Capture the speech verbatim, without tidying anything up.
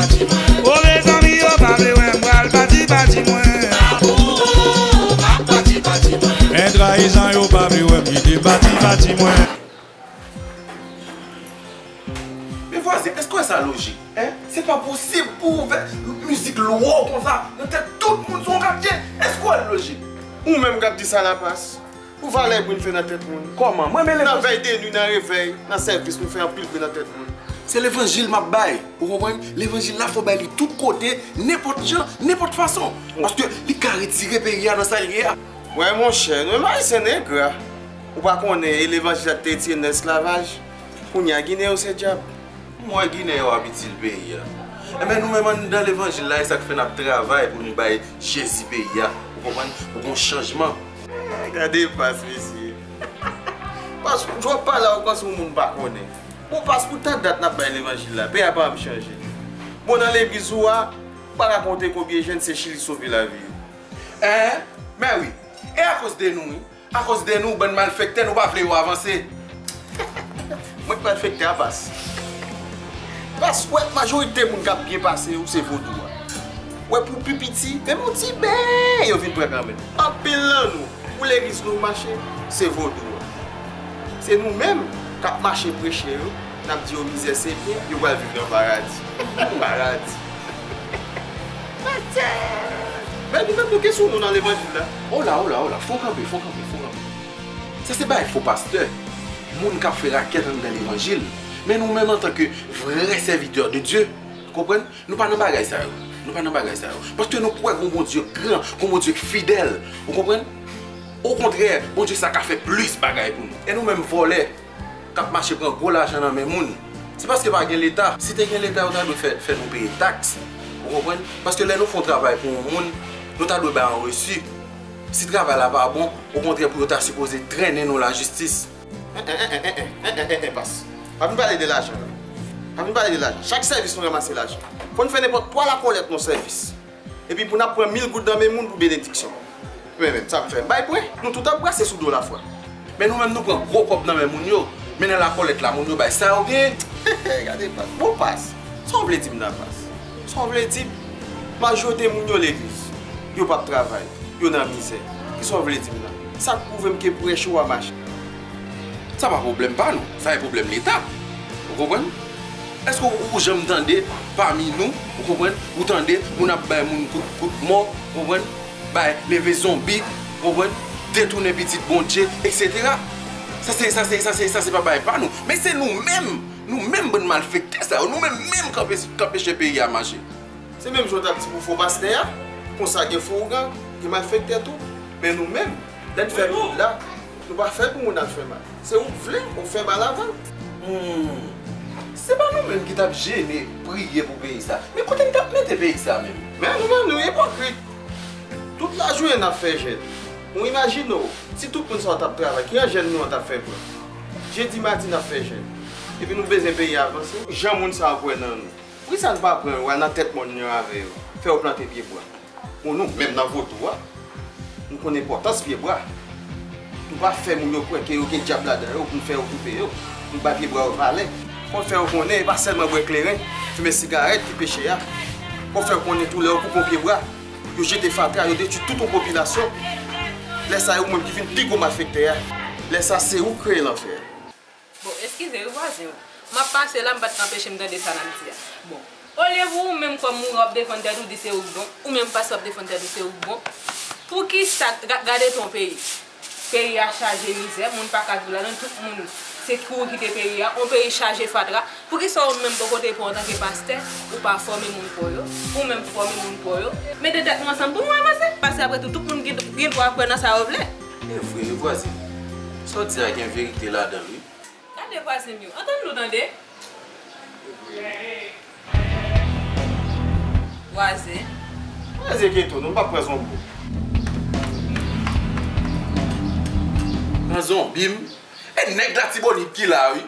O mezanmi, yo pa vle wè m pral pati pati mwen. Men trayizan yo pa vle wè m kite pati pati mwen. Men vwazen, èske w wè sa lojik? Hein? Se pa posib pou w ouvè mizik lwo konsa nan tèt tout moun sou yon katye. Èske w wè l lojik? Ou menm k ap di sa, Lapas. Pou valè bri n fè nan tèt moun. Kòman? Mwen, men nan levanjil. Vèy de nwi, nan revèy, nan sèvis, nou fè anpil bri nan tèt moun. Se levanjil m ap bay. Ou konprann? Levanjil la, fò w bay li tout kote, nenpòt jan, nenpòt fason. Paske li ka retire peyi a nan sa l ye a. Wè, monchè, nou menm Ayisyen, n engra. Ou pa konnen, e levanjil la k te retire n nan esklavaj? Kounye a, Ginen yo se dyab. M wè Ginen yo ap itil peyi a. Enben, nou menm anndan levanjil la, e sa k fè n ap travay pou nou bay Jezi peyi a. Ou konprann? Pou gon chanjman. Eh, gade Pas, mesye. Pas, w ap pale a, ou kòmsi yon moun pa konnen. Bon, Pas, pou tan dat n ap bay levanjil la, peyi a pa janm chanje. Bon, nan legliz ou a, ou pa ka konte konbyen jèn se Chili sove lavi yo. Hein? Men wi. E akoz de nou, wi. Akoz de nou, bann malfektè, nou pa vle yo avanse. Mwen k malfektè a, Pas. Pas, wè, majorite moun k ap byen pase yo, se vodou a. Wè, pou pi piti, menm yon ti ben, yo vin pran kanmenm. Anpil nan nou, pou legliz nou mache, se vodou a. Se nou menm k ap mache preche yo, n ap di yo mizè se byen, yo pral viv nan paradi. Paradi. Pastè! Men nou menm nou gen sou nou nan levanjil la. Ola, ola, ola, fò w kanpe, fò w kanpe, fò w kanpe. Sa se bagay fo pastè. Moun k ap fè rakèt anndan levanjil. Men nou menm antanke vrè sèvitè de Dye, konprann? Nou pa nan bagay sa yo. Nou pa nan bagay sa yo. Paske nou kwè gon Bondye gran, gon Bondye k fidèl. Ou konprann? Okontrè, Bondye sa ka fè plis bagay pou nou. E nou menm vòlè k ap mache pran gwo lajan nan men moun. Se paske pa gen Leta. Si te gen Leta, yo ta dwe fè, fè nou peye taks. Ou konprann? Paske lè nou fè yon travay pou yon moun, nou ta dwe bay yon resi. Si travay la pa bon, okontrè pou yo ta sipoze trennen nou lajistis. En, en, en, en, en, en, en, en, en, Pas. Pa vin pale de lajan, non. Pa vin pale de lajan. Chak sèvis nou ranmase lajan. Fò n fè nenpòt twa lakòlèt nan sèvis. Epi pou n ap pran mil goud nan men moun pou benediksyon. Men, men, sa m fè, m bay pwen. Nou tout ap brase sou do lafwa. Men nou menm nou pran gwo kòb nan men moun yo. Men nan lakòlèt la, moun yo bay sa yo gen. Gade Pas. Bon Pas. Sa w vle di m nan Pas? Sa w vle di m? Majorite moun yo legliz. Yo p ap travay. Yo nan mizè. Kisa w vle di m nan? Sa k pwouve m ke prèch ou a mache. Sa pa pwoblèm pa nou. Sa e pwoblèm Leta. Ou konprann? Èske ou, ou janm tande pami nou, ou konprann, ou tande moun ap bay moun kout, kout mò, ou konprann, bay leve zonbi, ou konprann, detounen pitit Bondye, etsetera? Sa se, sa se, sa se, sa se pa bagay pa nou. Men se nou menm, nou menm bann malfektè sa yo, nou menm menm k anpe-, k anpeche peyi a mache. Se menm jan w t ap di pou fo pastè a, konsa gen fo ougan, gen malfektè tou. Men nou menm, lè n fè bri la, nou pa fè l pou moun al fè mal. Se ou k vle, ou fè mal avan. Hmm. Se pa nou menm ki t ap jene, priye pou peyi sa. Men kote n t ap mete peyi sa menm? Men nou menm, nou ipokrit. Tout lajounen n ap fè jèn. Ou imajine w, si tout moun sa yo t ap travay, kijan jèn nou an t ap fè pran? Jedi, madi n ap fè jèn. Epi nou bezwen peyi a avanse. Jan moun sa yo kwè nan nou. Poukisa n pa pran yo, al nan tèt mòn yo avè yo, fè yo plante pye bwa? Bon, nou menm nan vodou a, nou konn enpòtans pye bwa. Nou pa fè moun yo kwè ke yo gen dyab ladan yo pou n fè yo koupe yo. Nou bay pye bwa yo valè. Fò n fè yo konnen e pa sèlman bwè kleren, fimen sigarèt ki peche a. Fò n fè yo konnen tou lè yo koupe yon pye bwa, yo jete fatra, yo detwi tout yon popilasyon. Lè sa a, e ou menm ki vin pi gwo malfektè a. Lè sa a, se ou k kreye lanfè a. Bon, eskize wi vwazen, m ap pase la, m pa t ka anpeche m tande sa n ap di a. Bon, olye pou ou menm kòm ou w ap defann tèt ou di se ou k bon, ou menm pastè w ap defann tèt ou se ou k bon, poukisa, ga-, gade ton peyi. Peyi a chaje mizè, moun pa ka viv ladan, tout moun se kouri kite peyi a, yon peyi chaje fatra. Poukisa ou menm bò kote pa w antanke pastè, ou pa fòme moun pa w yo, ou menm fòme moun pa w yo, mete tèt nou ansanm pou nou avanse, paske apre tou, tout moun gen, gen dwa kwè nan sa yo vle. E vre wi vwazen, sa w di a gen verite ladan l wi. Gade vwazen m yo, antann nou tande. Vwazen. Vwazen geto, nou pa pran zonbi. Pran zonbi m? E nèg Latibonit ki la wi.